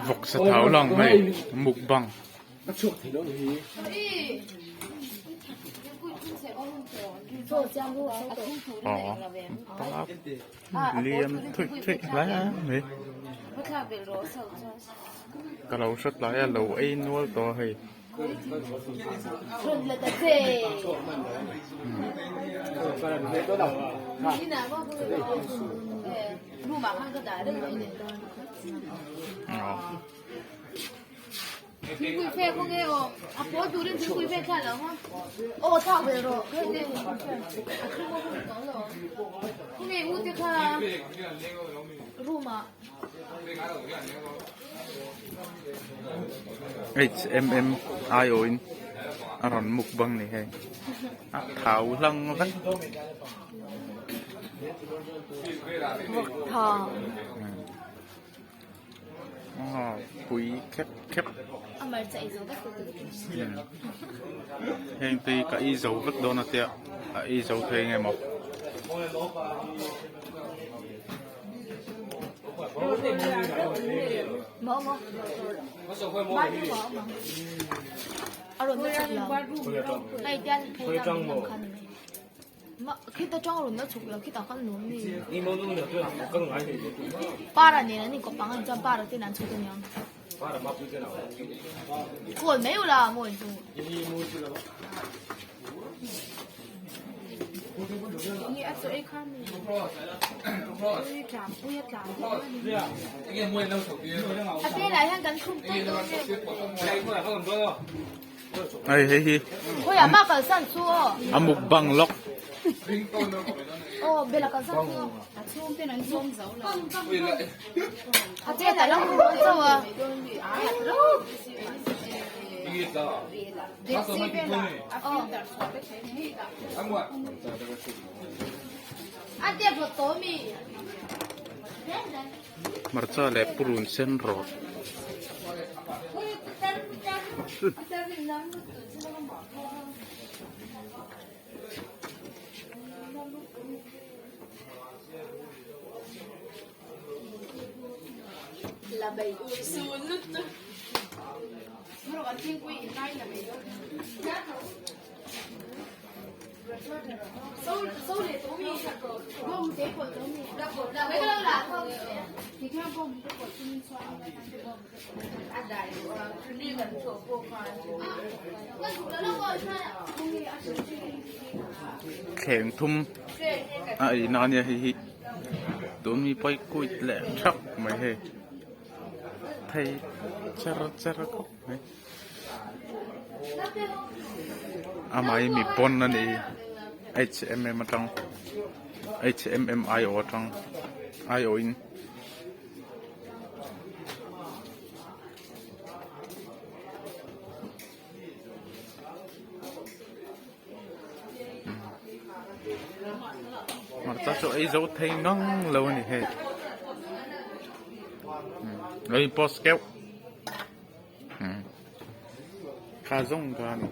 Vawksa thau lang hei mukbang. Aw liam thuih thuih hle mai ka lo hre tlai a lo ei nual tawh a hei. HMM aiawhin a rawn mukbang ni hei a thau hlang vek. Aw pui khep khep heng te hi ka ei zo vek dawn a tia a ei zo thei nge maw. Hei hei hi a mukbang lawk. Hmarcha leh purun sen rawt. Thleng thum a ei na ania hei hi tun mi pawi kuit leh thak mai hei thei cher cher khawp mai amah hi mi pawn a ni H M atang H M M I O atang I O in. Hmarcha chu ei zo thei ngang lo a ni hei lo in post keuh kha zawng kha a ni.